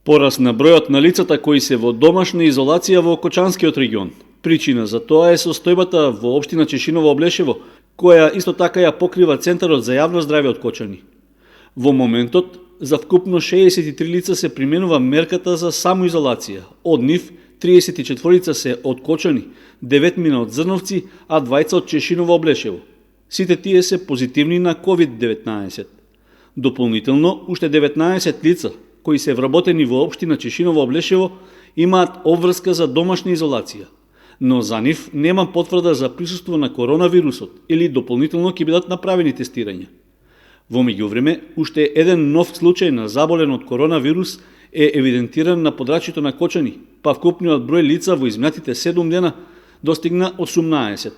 Пораст на бројот на лицата кои се во домашна изолација во Кочанскиот регион. Причина за тоа е состојбата во општина Чешиново-Облешево, која исто така ја покрива Центарот за јавно здравје од Кочани. Во моментот, за вкупно 63 лица се применува мерката за самоизолација. Од нив, 34 се од Кочани, 9 од Зрновци, а 2 од Чешиново-Облешево. Сите тие се позитивни на COVID-19. Дополнително, уште 19 лица, кои се вработени во општина Чешиново-Облешево, имаат обврска за домашна изолација, но за нив нема потврда за присуство на коронавирусот или дополнително ќе бидат направени тестирања. Во меѓувреме, уште еден нов случај на заболен од коронавирус е евидентиран на подрачјето на Кочани, па вкупниот број лица во изминатите 7 дена достигна 18.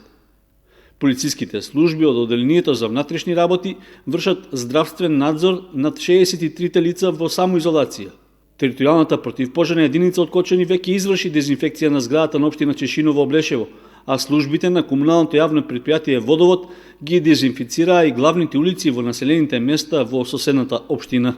Полициските служби од Оделението за внатрешни работи вршат здравствен надзор над 63 лица во самоизолација. Територијалната противпожарна единица од Кочани веќе изврши дезинфекција на зградата на општина Чешиново-Облешево, а службите на комуналното јавно претпријатие Водовод ги дезинфицираа и главните улици во населените места во соседната општина.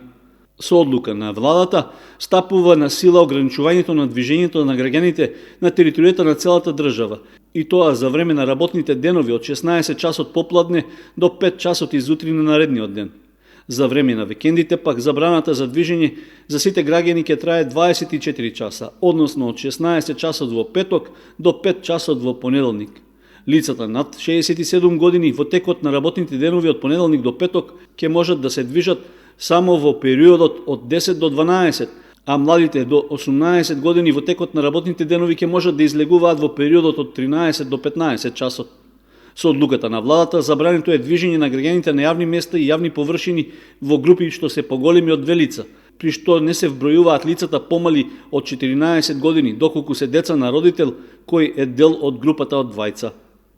Со одлука на владата стапува на сила ограничувањето на движењето на граѓаните на територијата на целата држава, и тоа за време на работните денови од 16 часот попладне до 5 часот изутрина на наредниот ден. За време на викендите пак забраната за движење за сите граѓани ќе трае 24 часа, односно од 16 часот во петок до 5 часот во понеделник. Лицата над 67 години во текот на работните денови од понеделник до петок ќе можат да се движат само во периодот од 10 до 12, а младите до 18 години во текот на работните денови ќе можат да излегуваат во периодот од 13 до 15 часот. Со одлуката на владата забрането е движење на граѓаните на јавни места и јавни површини во групи што се поголеми од 2 лица, при што не се вбројуваат лицата помали од 14 години, доколку се деца на родител кој е дел од групата од двајца.